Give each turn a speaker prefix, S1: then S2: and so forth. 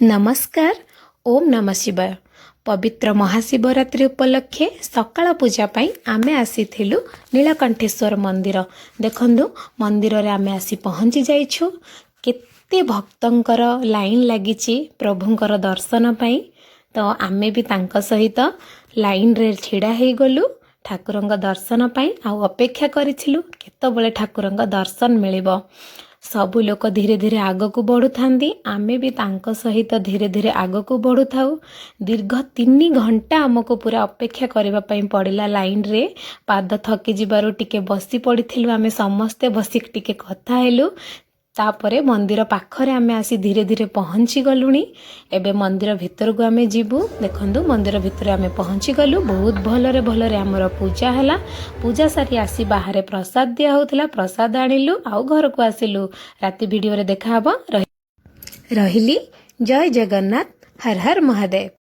S1: ନମସ୍କାର, ଓମ୍ ନମଃ ଶିବାୟ। ପବିତ୍ର ମହାଶିବରାତ୍ରି ଉପଲକ୍ଷେ ସକାଳ ପୂଜା ପାଇଁ ଆମେ ଆସିଥିଲୁ ନୀଳକଣ୍ଠେଶ୍ୱର ମନ୍ଦିର। ଦେଖନ୍ତୁ, ମନ୍ଦିରରେ ଆମେ ଆସି ପହଞ୍ଚି ଯାଇଛୁ। କେତେ ଭକ୍ତଙ୍କର ଲାଇନ୍ ଲାଗିଛି ପ୍ରଭୁଙ୍କର ଦର୍ଶନ ପାଇଁ। ତ ଆମେ ବି ତାଙ୍କ ସହିତ ଲାଇନ୍ରେ ଛିଡ଼ା ହେଇଗଲୁ ଠାକୁରଙ୍କ ଦର୍ଶନ ପାଇଁ ଆଉ ଅପେକ୍ଷା କରିଥିଲୁ କେତେବେଳେ ଠାକୁରଙ୍କ ଦର୍ଶନ ମିଳିବ। ସବୁ ଲୋକ ଧୀରେ ଧୀରେ ଆଗକୁ ବଢ଼ୁଥାନ୍ତି, ଆମେ ବି ତାଙ୍କ ସହିତ ଧୀରେ ଧୀରେ ଆଗକୁ ବଢ଼ୁଥାଉ। ଦୀର୍ଘ 3 ଘଣ୍ଟା ଆମକୁ ପୁରା ଅପେକ୍ଷା କରିବା ପାଇଁ ପଡ଼ିଲା ଲାଇନ୍ରେ। ପାଦ ଥକି ଯିବାରୁ ଟିକେ ବସି ପଡ଼ିଥିଲୁ। ଆମେ ସମସ୍ତେ ବସିକି ଟିକେ କଥା ହେଲୁ। ତାପରେ ମନ୍ଦିର ପାଖରେ ଆମେ ଆସି ଧୀରେ ଧୀରେ ପହଞ୍ଚି ଗଲୁଣି। ଏବେ ମନ୍ଦିର ଭିତରକୁ ଆମେ ଯିବୁ। ଦେଖନ୍ତୁ, ମନ୍ଦିର ଭିତରେ ଆମେ ପହଞ୍ଚି ଗଲୁ। ବହୁତ ଭଲରେ ଭଲରେ ଆମର ପୂଜା ହେଲା। ପୂଜା ସାରି ଆସି ବାହାରେ ପ୍ରସାଦ ଦିଆ ହେଉଥିଲା। ପ୍ରସାଦ ଆଣିଲୁ ଆଉ ଘରକୁ ଆସିଲୁ। ରାତି ଭିଡ଼ିଓରେ ଦେଖାହବ। ରହିଲି। ଜୟ ଜଗନ୍ନାଥ। ହର ହର ମହାଦେବ।